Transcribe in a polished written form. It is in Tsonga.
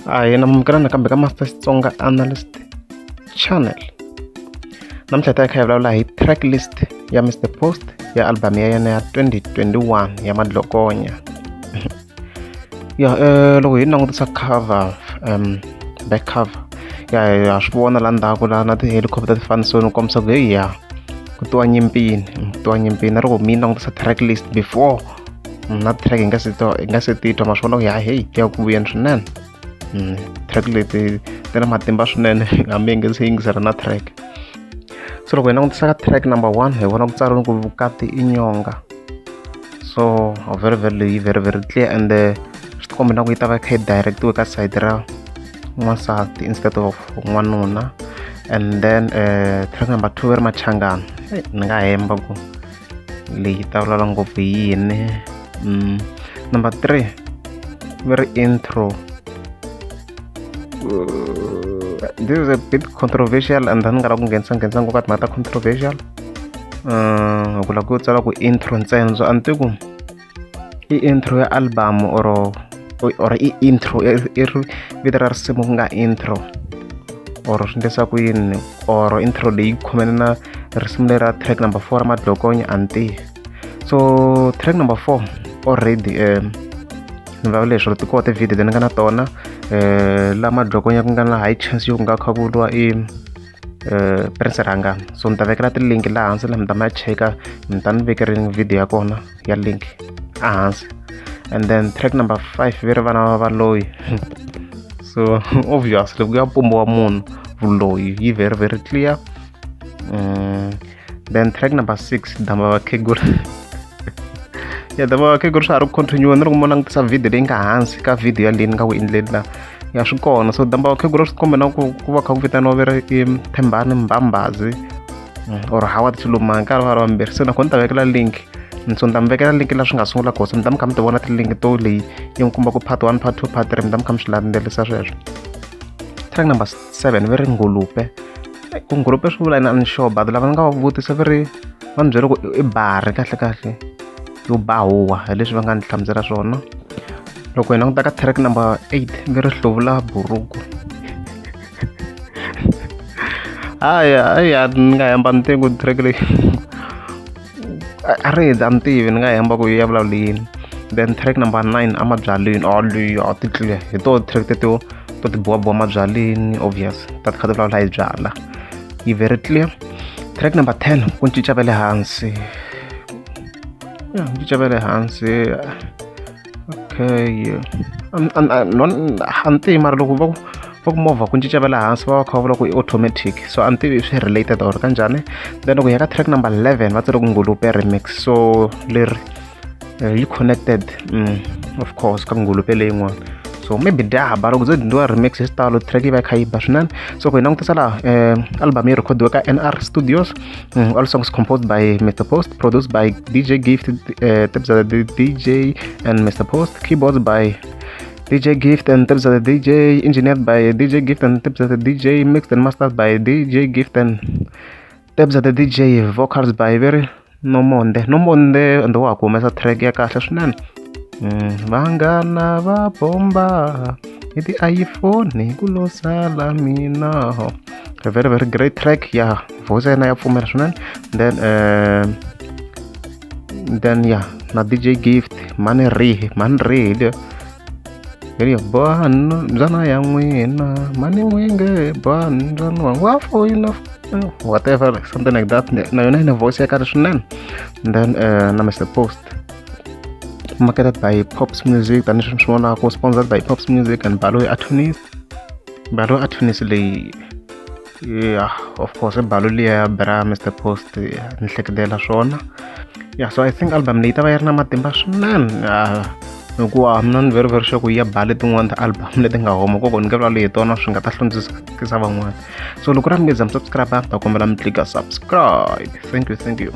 Ahee namukela nakambe ka Master Xitsonga Analyst Channel. Namuntlha hi ta hi kha hi vulavula hi track list ya Mr Post ya album ya yena ya 2021 ya Madlokonya. Ya loko hi langutisa cover back cover ya ha swi vona la ndzhaku la na ti-helicopter ti fanisoni ku kombisa ku heyi ya ku tiwa nyimpini ku tiwa nyimpini na loko mi langutisa track list before na track hi nga se twa hi nga se titwa ma swi vona ku ya heyi ti ya ku vuyeni swinene. Track leti ti na matimba swinene hambi hi nga se yingisela na track. So loko hi langutisa ka track number 1 hi vona ku tsariwe ku vukati i nyonga. So very very leyi very very clear and swi tikomba na ku yi ta va yi kha yi direct-iwe ka side ra n'wansati instead of n'wanuna. And then track number 2 ri Machangana. Ni nga hemba ku leyi ta vulavula ngopfu hi yini. Number 3 va ri intro. This is a bit controversial and then ni nga lava ku nghenisa ngopfu ka timhaka ta controversial. Hi ku lava ku tsala ku intro ntsena so a ni tivi ku i intro ya album or i intro i ri vito ra risimu ku nga intro or swi endlisa ku yini or intro leyi khomene na risimu leri ra track number 4 ra Madlokonya a ni tivi. So track number 4 already ni vulavula leswi ti kona ti-video leti ni nga na tona la Madlokonya ku nga na high chance yo ku nga kha ku vuriwa i Prince Rhangani. So ni ta vekela ti-link laha hansi laha mi ta ma cheka mi ta ni vekerini video ya kona ya link ehansi. And then track number 5 ve ri vana va valoyi. So obviously ku ya pumbiwa munhu vuloyi yi very very clear. Then track number 6 Damba Vakhegula. Ya Damba Vakhegula swa ha ri ku continue ni ri ku mo langutisa video leyi nga hansi ka video ya leyi ni nga ku endleni la ya swi kona. So Damba Vakhegula swi komba na ku ku va kha ku vitaniwa ve ri i Thembani Mbambazi or Howard Chilumanga ka va ri vambirhi. Se nakona ni ta vekela link so ni ta mi vekela link la swi nga sungula kona so mi ta mi kha mi ti vona ti-link to leyi yi n'wi komba ku part 1 part 2 part 3 mi ta mi kha mi swi landzelerisa sweswo. Track number 7 ve ri Ngulupe. Ku Ngulupe swi vula yini a ni sure but lava ni nga va vutisa va ri va ni byele ku i bari kahle kahle yo ba huwa hi leswi va nga ni hlamusela swona. Loko hi languta ka track number 8 ve ri hluvula buruku. Hayi hayi ni nga hemba ni tivi ku track leyi a ri a ni tivi ni nga hemba ku yi ya vulavula yini. Then track number 9 amabyaleni a leyi a ti clear hi to track teto to ti bohaboha mabyaleni obvious ta ti kha ti vulavula hi byala yi very clear. Track number 10 ku cinca va le hansi. Ya ku cinca va le hansi. Okay a ni tivi mara loko va ku movha ku cinca va le hansi va va kha va vula ku i automatic so a ni tivi swi related or kanjhani. Then loko hi ya ka track number 11 va tsale ku Ngulupe remix so leri yi connected of course ka Ngulupe leyin'wana. So maybe dya loko byo endliwa remix hi xitalo track yi va yi kha yi ba swinene. So ku hi langutisa laha album yi rhekhodiwe ka NR Studios. All songs composed by Mr Post, produced by DJ Gift, Tebza the DJ and Mr Post, keyboards by DJ Gift and Tebza the DJ, engineered by DJ Gift and Tebza the DJ, mixed and mastered by DJ Gift and Tebza the DJ, vocals by very Nomonde. Nomonde ende wa ha ku humesa track ya kahle swinene. Vanghana va bomba hi ti-iPhone ku lo sala mina. A very very great track ya voice ya yena ya pfumela swinene. Then then ya na DJ Gift mani rihi le hi bani mbyana ya n'wina mani n'winge bani mbyana wa wa foyina whatever something like that. Na yona yi na voice ya kahle swinene. Then na Mr Post marketed by Pops Music tanihi swi vonaka sponsored by Pops Music and Baloyi Attorneys. Baloyi Attorneys leyi yeah of course i Balo liya ya bra Mr Post ni hleketela swona. Yeah so I think album leyi ta va yi ri na matimba swinene hikuva mina ni very very sure ku ya ba letin'wana ta-album leti nga huma koko ni nga vulavuli hi tona swi nga ta hlundzukisa van'wana. So loko ri mi za mi subscribe ta kombela mi tlika subscribe. Thank you, thank you.